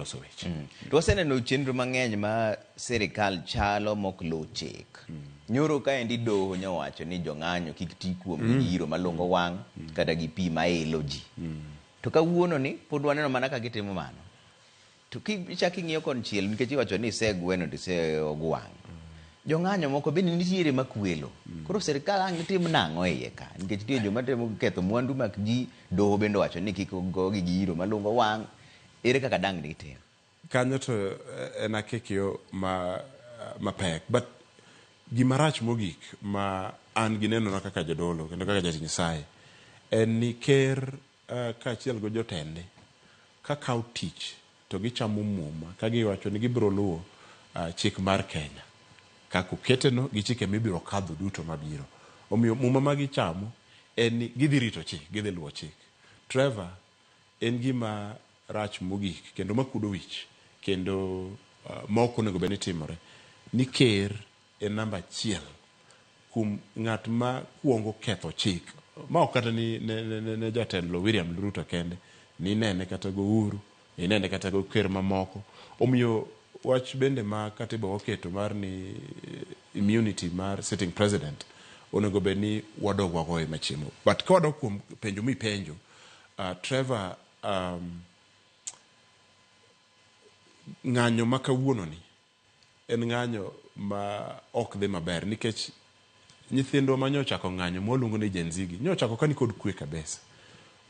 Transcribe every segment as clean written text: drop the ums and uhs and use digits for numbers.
Loso weche. To waseneno chenro mang'eny ma sirikal chalo mok luw chik. Nyoro kaendi doho nyowacho ni jong'anyo kik ti kuom gi iro malungo wang' kata gi pi mailo ji. To kawuono ni pod waneno mana ka gitimo mano. To kichak ing'iyo konchiel, nikech iwacho ni isegweno to iseogwang'. Jong'anyo moko bende nitiere makwelo. Koro sirikal ang' tim nang'o e iye ka? Nikech nitie joma temo ketho mwandu mag ji, doho bende owacho ni kik gogi gi iro malungo wang'. Ere kaka dang' gitim? Kanyo to en akekio ma mapek, but gima rach mogik ma an gi nenona kaka jadolo kendo kaka jatich Nyasaye en ni ker kaachiel gi jotende ka kawo tich to gichamo muma ka giwacho ni gibiro luwo chik mar Kenya kaka oketeno gi chike mibiro kadho duto mabiro. Omiyo muma ma gichamo en ni gidhi rito chik, gidhi luwo chik. Trevor, en gima rach mogik kendo makuodo wich kendo ma ok onego bed ni timore ni ker en namba achiel kuom ng'at ma kuongo ketho chik. Ma ok kata ni ne jatelo William Ruto kende, ninene kata go Uhuru, inene kata go ker mamoko. Omiyo wach bende ma katiba oketo mar ni immunity mar sitting president onego bed ni wadog wagoye machiemo. But ka wadok kuom penjo mipenjo, Trevor, ng'anyo ma kawuono ni en ng'anyo ma ok dhi maber nikech nyithindwa ma nyochako ng'anyo ma waluongo ni Gen Z gi nyochako ka nikod kwe kabisa.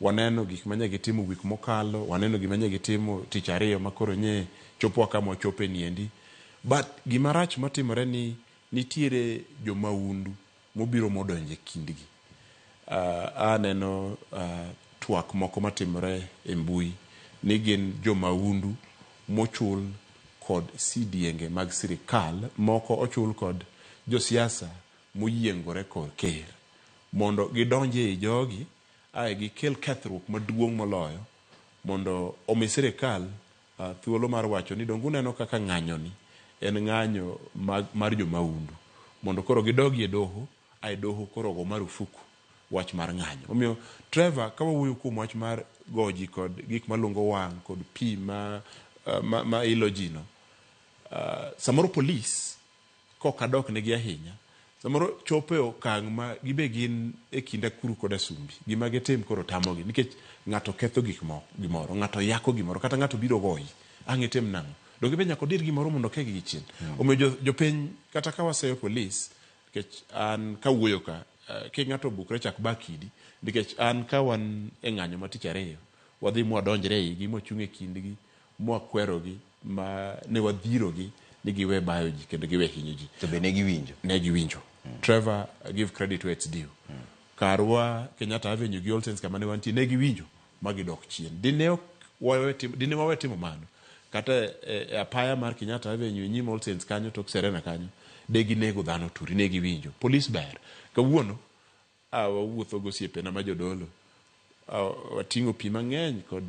Waneno gik manye gitimo wik mokalo, waneno gima nye gitimo tich ariyo ma koro nye chopowa kama wachope niendi. But gima rach matimore ni nitiere jomaundu mobiro modonjo e kindgi. Aneno twak moko matimore e mbui ni gin jomaundu mochul kod sidienge mag sirikal, moko ochul kod josiasa moyiengore kor ker mondo gidonj ei jogi ae gikel kethruok maduong' moloyo mondo omi sirikal thuolo mar wacho ni donge uneno kaka ng'anyoni en ng'anyo mar jomaundu mondo koro gidogi e doho ae doho koro ogo marufuku wach mar ng'anyo. Omiyo Trevor, ka wawuoyo kuom wach mar go ji kod gik malungo wang' kod pi ma ilo ji no, samoro polis kok adok negi ahinya, samoro chopo e okang' ma gibe gin e kind akuru kod asumbi. Gima gitim koro tamogi nikech ng'ato ketho gik moko, gimoro, ng'ato yako gimoro, kata ng'ato biro goyi. Ang' itim nang'o? Donge be nyaka odir gimoro mondo okegi gi chien? Omiyo jopiny kata ka waseyo polis, nikech an kawuoyo ka, kik ng'ato obukre chak ba kidi, nikech an ka wan e ng'anyo ma tich ariyo, wadhi mwadonjre e igi, mwachung' e kindgi, mwakwerogi, ma ne wadhirogi ni giwe bayo ji kendo giwe hinyo ji. To be ne giwinjo? Ne giwinjo. Trevor, give credit where it's due. Karwa Kenyatta Avenue gi All Saints kama ne wantie, ne giwinjo ma gidok chien. Dine wawe timo mano, kata e apaya mar Kenyatta Avenue e nyim All Saints kanyo tok Serena kanyo, de ginego dhano turi, ne giwinjo. Polis ber. Kawuono, wawuotho gi osiepena ma jodolo, wating'o pi mang'eny kod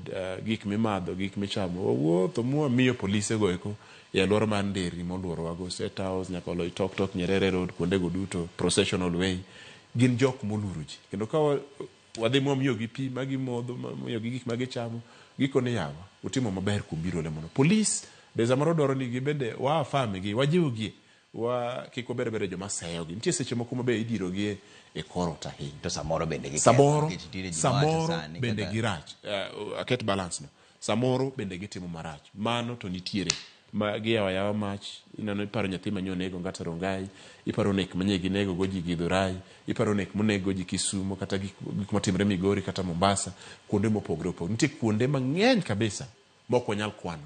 gik mimadho, gik michamo. Wawuotho mwamiyo polise go eko e alwora mar nderni moluorowa go, State House, nyaka Oloitoktok, Nyerere Road, kuondego duto, Processional Way. Gin jok moluoro ji. Kendo ka wadhi mwamiyogi pi ma gimodho, mwamiyogi gik ma gichamo, gikone yawa, utimo maber kuom biro lemono. Polis be samoro dwaro ni gibende wa affirm gi, wajiwgie, wa kik wabed abeda joma seyogi. Nitie seche moko ma be idhirogi e kor ot ahinya. To samoro bende giketho, Samoro, nikech nitiere ji mawacho samoro sani bende kaka girach. Aket balance no. Samoro bende gitimo marach. Mano to nitiere. Ma giyawo ayawa mach, ineno iparo nyathi ma nyonego Ngata Rongai, iparo nek manye ginego go ji Githurai, iparo nek monego go ji Kisumo, kata gik matimre Migori kata Mombasa, kuonde mopogore opogore. Nitie kuonde mang'eny kabisa ma ok wanyal kwano,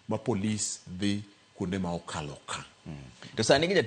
ma polis dhi kuonde ma okalo okang'. To sani gi jatend